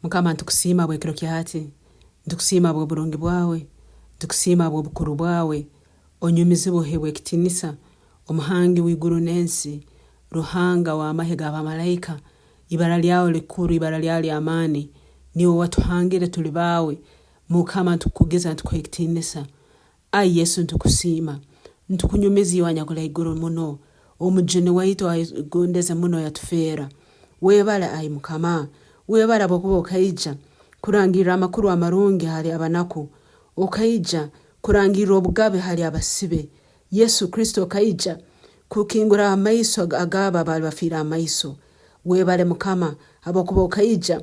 Mukama nitukusiima habw'ekiro kya hati, nitukusiima habw'oburungi bwawe, nitukusiima habw'obukuru bwawe, onyumizibwe oheebwe ekitiinisa, Omuhangi w'iguru n'ensi, Ruhanga w'amahe ga bamalaika, ibara lyawe likuru, ibara lyawe ly'amaani, niiwe watuhangire tuli baawe, Mukama nitukukugiza nitukuha ekitiinisa. Ai Yesu nitukusiima, nitukunyumiza iwe anyakuli haiguru muno, Omujuni waitu owayegondeze muno yatufeera. Webale ai Mukama, webale habwokuba okaija kurangirra amakuru amarungi hali abanaku, okaija kurangirra obugabe hali abasibe. Yesu Kristo okaija kukingura amaiso ag'abo abaali bafiire amaiso. Webale Mukama habwokuba okaija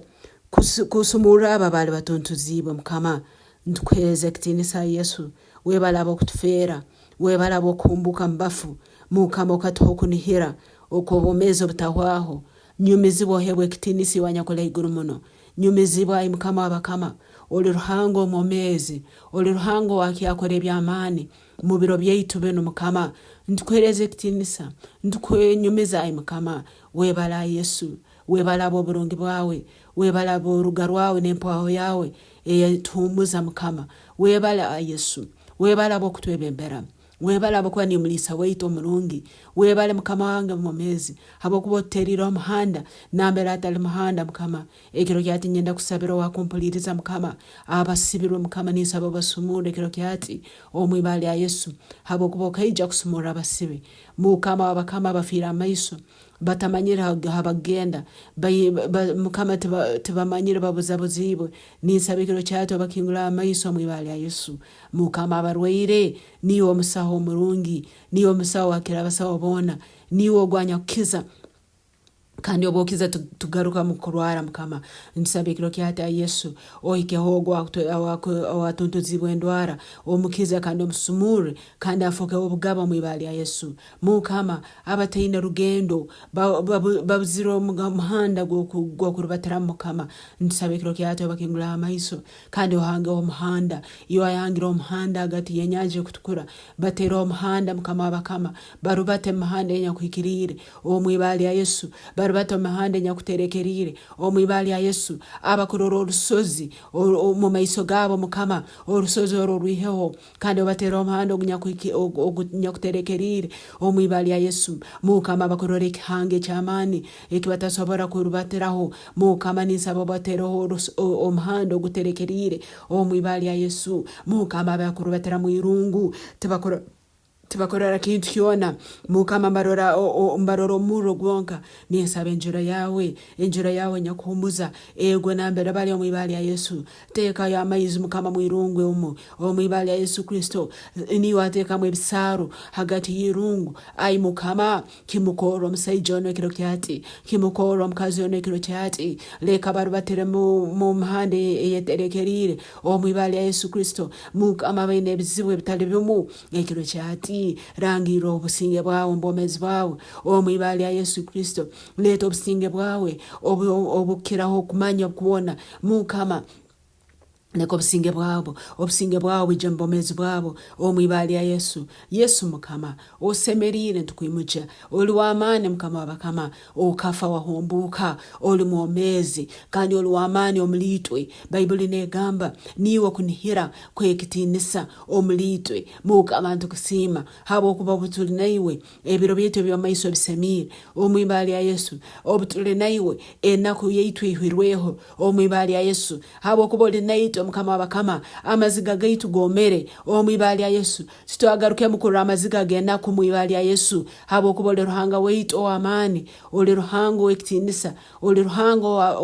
kusumurra abo abaali batuntuziibwe Mukama. Nitukuheereza ekitiinisa ai Yesu, webale habw'okutufeera, webale habw'okuhumbuuka mu bafu, Mukama okatuha okunihira okw'obwomeezi obutahwaho. Nyumizibwa oheebwe ekitiinisa iwe anyakuli haiguru muno. Nyumizibwa ai Mukama w'abakama, oli Ruhanga omwomeezi, oli Ruhanga ow'akyakora eby'amaani mu biro byaitu binu Mukama. Nitukuheereza ekitiinisa, nitukwenyumiza ai Mukama. Webale ai Yesu, webale habw'oburungi bwawe, webale habw'oruga rwawe n'empwaho yawe Eyetuhumuza Mukama. Webale ai Yesu. Webale habwokutwebembera. Webale habwokuba niiwe muliisa waitu omurungi. Webale Mukama wange omwomezi habwokuba otuteriireho omuhanda nambere hatali muhanda Mukama. Ekiro kya hati ninyenda kusabira owakumpuliiriza Mukama. Abasibirwe Mukama ninsaba obasumurre ekiro kya hati omu ibara lya Yesu habwokuba okaija kusumurra abasibe. Mukama wabakama abafiire amaiso batamanyire habakugenda, Mukama tibamanyire babuzabuziibwe, ninsaba ekiro kya hati obakingule amaiso omu ibara lya Yesu. Mukama abarwaire, niiwe omusaho omurungi, niiwe omusaho owakira abasaho boona, niiwe ogu anyakukiza kandi obu okiza tugarukamu kurwara Mukama. Ntusaba ekiro kya hati ai Yesu, ohikeho ogu owatuntuzibwe endwara, omukize kandi omusumurre kandi afooke w'obugabe omu ibara lya Yesu. Mukama, abataine rugendo, babuzire omuhanda gw'okurubatiramu Mukama. Nitusaba ekiro kya hati obakinguleho amaiso kandi ohangeho omuhanda. Iwe wayahangire omuhanda hagati y'enyanja ekutukura, batereho omuhanda Mukama w'abakama, barubate omu mihanda enyakuhikiriire omu ibara lya Yesu, barubate omu mihanda enyakuterekeriire omu ibara lya Yesu. Abakurora orusozi omu maiso gaabo Mukama, orusozi oru orwiheho. Kandi obateere omuhanda ogunyakuterekeriire omu ibara lya Yesu. Mukama bakurora ekihanga eky'amaani ekibatasobora kurubatiraho. Mukama ninsaba obatereho omuhanda oguterekeriire omu ibara lya Yesu. Mukama bakurubatira mu irungu tibakurora kintu kyona. Mukama mbarora omurro gwonka. Ninsaba enjura yawe, enjura yawe enyakuhumuza egwe nambere bali omu ibara lya Yesu. Teekayo amaizi Mukama mwirungu omu, omu ibara lya Yesu Kristo. Niiwe ateekamu ebisaaru hagati y'irungu. Ai Mukama, kimukorre omusaija onu ekiro kya hati, kimukorre omukazi onu ekiro kya hati. Leka barubatire mu mihanda eyeterekeriire omu ibara lya Yesu Kristo. Mukama baine ebizibu ebitali bimu ekiro kya hati. Rangirra obusinge bwawe omu bwomeezi bwawe omu ibara lya Yesu Kristo. Leeta obusinge bwawe obukukiraho okumanya kwona. Mukama, leka obusinge bwabo, obusinge bwawe bwije omu bwomeezi bwabo, omu ibara lya Yesu. Yesu Mukama, osemeriire nitukwimukya. Oli w'amaani Mukama w'abakama, okafa wahumbuuka, oli mwomeezi kandi oli w'amaani omuli itwe. Baibuli n'egamba, niiwe okunihira kw'ekitiinisa omuli itwe. Mukama nitukusiima habwokuba obu tuli naiwe, Ebiro byaitu eby'omu maiso bisemiire, omu ibara lya Yesu. Obu tuli naiwe, enaku yaitu eihirweho, omu ibara lya Yesu. Habwokuba oli naitwe, Mukama w'abakama, amaziga gaitu goomere, omu ibara lya Yesu. Titwagarukemu kurra amaziga g'enaku omu ibara lya Yesu, habwokuba oli Ruhanga waitu ow'amaani, oli Ruhanga ow'ekitiinisa, oli Ruhanga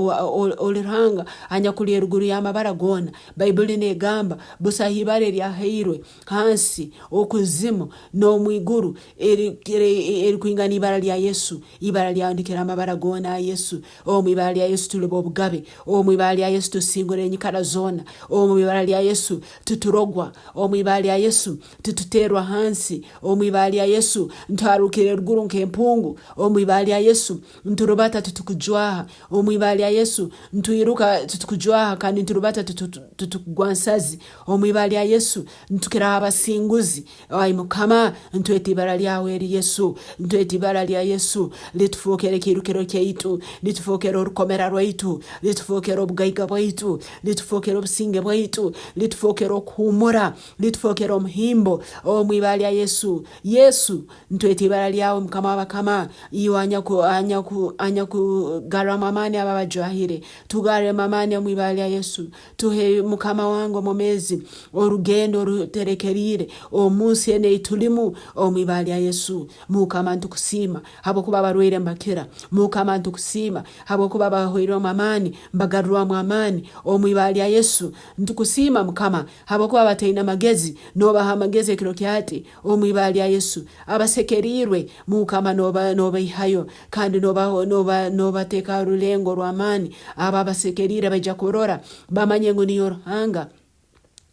oli Ruhanga anyakuli eruguru y'amabara goona. Baibuli n'egamba, busaho ibara eryahairwe hansi, okuzimu, n'omu iguru erikwingana ibara lya Yesu. Ibara lyawe ndikira amabara goona, ai Yesu. Omu ibara lya Yesu tuli b'obugabe. Omu ibara lya Yesu tusingura enyikara zoona. yoona. Omu ibara lya Yesu titurogwa, omu ibara lya Yesu tituteerwa hansi, omu ibara lya Yesu ntuharukira eruguru nk'empungu, omu ibara lya Yesu nturubata titukujwaha, omu ibara lya Yesu ntwiruka titukujwaha kandi nturubata titukugwa nsazi, omu ibara lya Yesu ntukiraho abasinguzi. Ai Mukama, ntweta ibara lyawe eri Yesu, ntweta ibara lya Yesu, litufookere ekiirukiro kyaitu, litufookere orukomera rwaitu, litufookere obugaiga bwaitu, litufookere obusinge bwaitu, litufookere okuhuumura, litufookere omuhimbo, omu ibara lya Yesu. Yesu, ntweta ibara lyawe Mukama w'abakama, iwe anyaku, anyaku, anyakugarramu amaani abo abajwahire, tugarremu amaani omu ibara lya Yesu. Tuhe, Mukama wange omwomeezi, orugendo oruterekeriire omu nsi enu ei tulimu, omu ibara lya Yesu. Mukama nitukusiima habwokuba abarwaire mbakira. Mukama nitukusiima habwokuba abahoirwemu amaani mbagarurwamu amaani, omu ibara lya Yesu. Nitukusiima Mukama habwokuba abataine amagezi nobaha amagezi ekiro kya hati, omu ibara lya Yesu. Abasekeriirwe, Mukama nobaihayo kandi nobateeka ha rulengo orw'amaani. Abo abasekeriire baija kurora bamanye ngu niiwe Ruhanga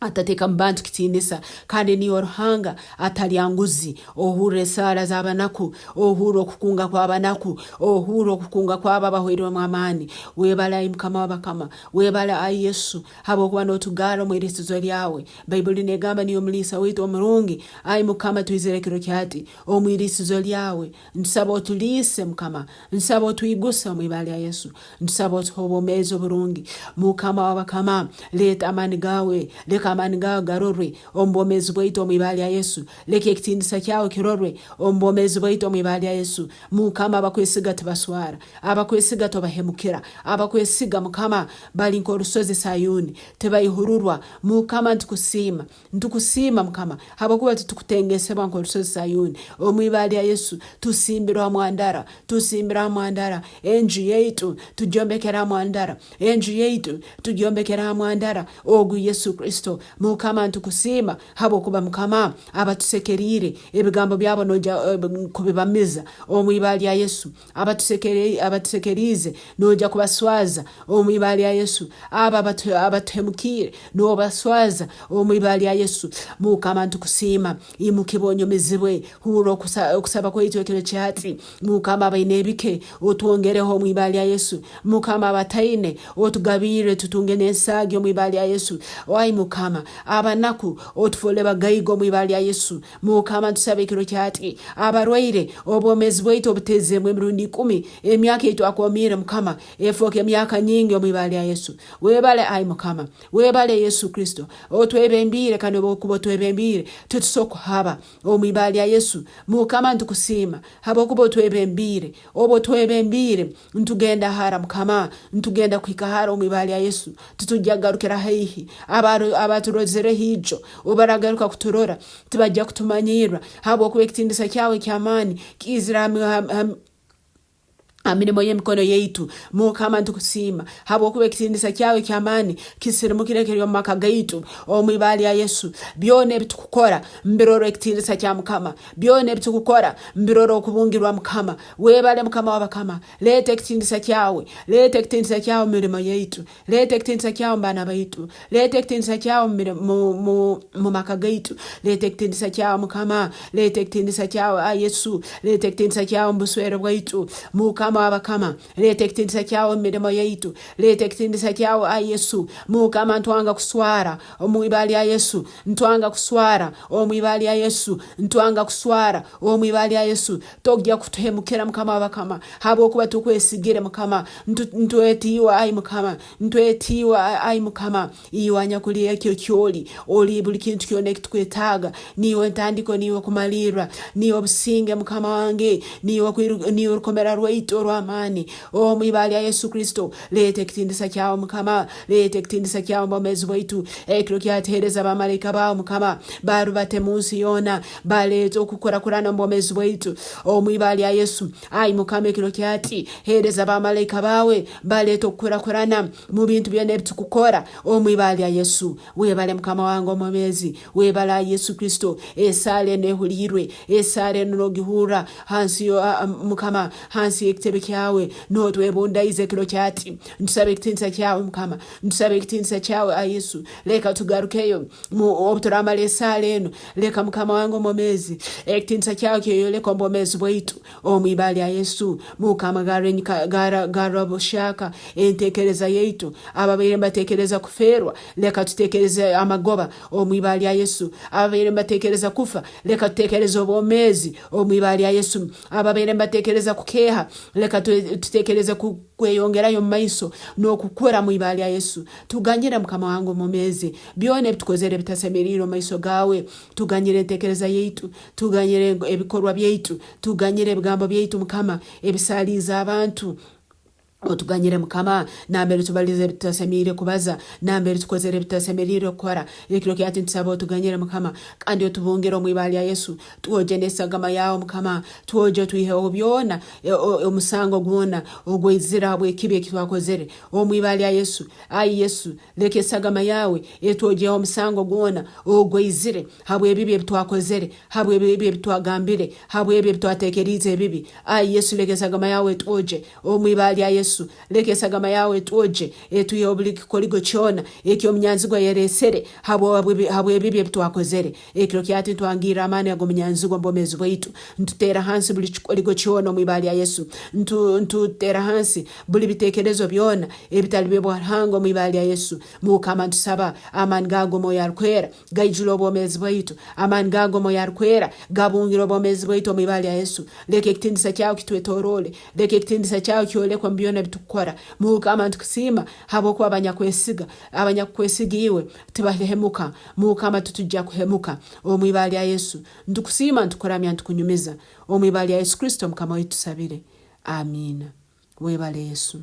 atateekamu bantu kitiinisa, kandi niiwe Ruhanga atalya nguzi. Ohurra esaara z'abanaku, ohurra okukunga kw'abanaku, ohurra okukunga kw'abo abahoirwemu amaani. Webale ai Mukama w'abakama, webale ai Yesu, habwokuba notugarra omu irisizo lyawe. Baibuli negamba niiwe muliisa waitu omurungi. Ai Mukama twizire ekiro kya hati omu irisizo lyawe. Ntusaba otuliise Mukama. Ntusaba otwiguse omu ibara lya Yesu. Ntusaba otuhe obwomeezi oburungi. Mukama w'abakama, leeta amaani gaawe. Leka amaani gaawe garorwe omu bwomeezi bwaitu omu ibara lya Yesu. Leka ekitiinisa kyawe kirorwe omu bwomeezi bwaitu omu ibara lya Yesu. Mukama abakwesiga tibaswara. Abakwesiga tobahemukira. Abakwesiga Mukama bali nk'orusozi Sayuni, tibaihururwa. Mukama ntukusiima. Ntukusiima Mukama, habwokuba titukutengesebwa nk'orusozi Sayuni. Omu ibara lya Yesu, tusimbirwe ha mwandara, tusimbirwe ha mwandara. Enju yaitu tugyombekere ha mwandara, enju yaitu tugyombekere ha mwandara ogu Yesu Kristo. Mukama ntukusiima habwokuba Mukama abatusekeriire, ebigambo byabo noija kubibamiza omu ibara lya Yesu. Abatusekeriize noija kubaswaza omu ibara lya Yesu. Abo abatuhemukiire nobaswaza omu ibara lya Yesu. Mukama nitukusiima, imukibwa onyumizibwe, hurra okusaba kwaitu ekiro kya hati. Mukama abaine ebike otwongereho omu ibara lya Yesu. Mukama abataine otugabiirre tutunge n'ensaagi omu ibara lya Yesu. Ai Mukama, abanaku otufoole bagaiga omu ibara lya Yesu. Mukama ntusaba ekiro kya hati, abarwaire, obwomezi bwaitu obutezeemu emirundi ikumi, emyaka ei twakwomiire Mukama, efooke emyaka nyingi omu ibara lya Yesu. Webale ai Mukama, webale Yesu Kristo, otwebembiire kandi obu okuba otwebembiire titusobora kuhaba omu ibara lya Yesu. Mukama nitukusiima habwokuba otwebembiire, obu otwebembiire ntugenda hara Mukama, ntugenda kuhika hara omu ibara lya Yesu. Titujja kugarukira haihi abaturozereho ijo, obu baragaruka kuturora tibajja kutumanyirra habwokuba ekitiinisa kyawe eky'amaani kiizire ha mirimo y'emikono yaitu. Mukama nitukusiima habwokuba ekitiinisa kyawe eky'amaani kisirimukire kiri omu maka gaitu omu ibara lya Yesu. Byona ebitukukora mbirora ekitiinisa kya Mukama. Byona ebitukukora mbirora okubungirwa Mukama. Webale Mukama w'abakama. Leeta ekitiinisa kyawe. Leeta ekitiinisa kyawe omu mirimo yaitu. Leeta ekitiinisa kyawe omu baana baitu. Leeta ekitiinisa kyawe mu maka gaitu. Leeta ekitiinisa kyawe Mukama. Leeta ekitiinisa kyawe ai Yesu. Leeta ekitiinisa kyawe omu buswere bwaitu. Mukama w'abakama. Leeta ekitiinisa kyawe omu mirimo yaitu. Leeta ekitiinisa kyawe ai Yesu. Mukama ntwanga kuswara omu ibara lya Yesu. Ntwanga kuswara omu ibara lya Yesu. Ntwanga kuswara omu ibara lya Yesu. Togya kutuhemukira Mukama w'abakama, habwokuba tukwesigire Mukama. Ntweta iwe ai Mukama, ntweta iwe ai Mukama, iwe anyakuli ekyo ekyoli, oli buli kintu kyona ekitukwetaaga. Niiwe ntandiko, niiwe kumalirra, niiwe obusinge Mukama wange, niiwe orukomera rwaitu orw'amaani. Omu ibara lya Yesu Kristo, leeta ekitiinisa kyawe Mukama, leeta ekitiinisa kyawe omu bwomeezi bwaitu. Ekiro kya hati heereza bamalaika baawe Mukama, barubate mu nsi yoona, Baleeta okukurakurana omu bwomeezi bwaitu omu ibara lya Yesu. Ai Mukama, ekiro kya hati heereza bamalaika baawe baleeta okukurakurana mu bintu byona ebitukukora omu ibara lya Yesu. Webale Mukama wange omwomeezi, webale ai Yesu Kristo. Esaara enu ehuliirwe, esaara enu nogihurra hansi Mukama, hansi y'ekitebe. ekitebe kyawe nuho twebundaize ekiro kyati. Ntusaba ekitiinisa kyawe Mukama, ntusaba ekitiinisa kyawe ai Yesu. Leka tugarukeyo obu turamara esaara enu, leka Mukama wange omwomeezi ekitiinisa kyawe kyeyoleke omu bwomeezi bwaitu omu ibara lya Yesu. Mukama garra buhyaka entekereza yaitu. Ababaire nibatekereza kufeerwa, leka tutekereze amagoba omu ibara lya Yesu. Ababaire nibatekereza kufa, leka tutekereze obwomeezi omu ibara lya Yesu. Ababaire nibatekereza kukeeha, leka tutekereze kweyongerayo omu maiso n'okukura mu ibara lya Yesu. Tuganyire Mukama wange omwomeezi, byona ebitukozere ebitasemeriire omu maiso gaawe. Tuganyire entekereza yaitu, tuganyire ebikorwa byaitu, tuganyire ebigambo byaitu Mukama ebisaaliize abantu. Otuganyire Mukama, nambere tubalize ebitutasemiire kubaza, nambere tukozere ebitutasemeriire kukora. Ekiro kyati nitusaba otuganyire Mukama, kandi otubungire omu ibara lya Yesu. Twogye n'esagama yawe Mukama, twogye otwiheho byona, omusango gwona ogwaizire habw'ekibi eki twakozere. Omu ibara lya Yesu, ai Yesu, leka esagama yawe etwogyeho omusango gwona ogwaizire habw'ebibi ebi twakozere, habw'ebibi ebi twagambire, habw'ebi ebi twatekeriize ebibi. Ai Yesu, leka esagama yawe etwogye. Omu ibara lya Yesu, leka esagama yawe etwogye, etwiheho buli kikoligo kyona eky'omunyanzigwa yaresere habw'ebibi ebi twakozere. Ekiro kyati ntwangirra amaani ag'omunyanzigwa omu bwomeezi bwaitu. Ntuteera hansi buli kikoligo kyona omu ibara lya Yesu. Ntuteera hansi buli bitekerezo byona ebitali by'obwa Ruhanga omu ibara lya Yesu. Mukama ntusaba amaani gaawe ag'omwoyo arukwera gaijule obwomeezi bwaitu. Amaani gaawe ag'omwoyo arukwera gabungire obwomeezi bwaitu omu ibara lya Yesu. Leka ekitiinisa kyawe kitwetoroole. Leka ekitiinisa kyawe kyolekwe omu byona ebitukukora. Mukama nitukusiima habwokuba abanyakwesiga, abanyakukwesiga iwe tibalihemuka. Mukama titujja kuhemuka. Omu ibara lya Yesu nitukusiima, nitukuramya, nitukunyumiza. Omu ibara lya Yesu Kristo Mukama waitu tusabire. Amiina. Webale Yesu.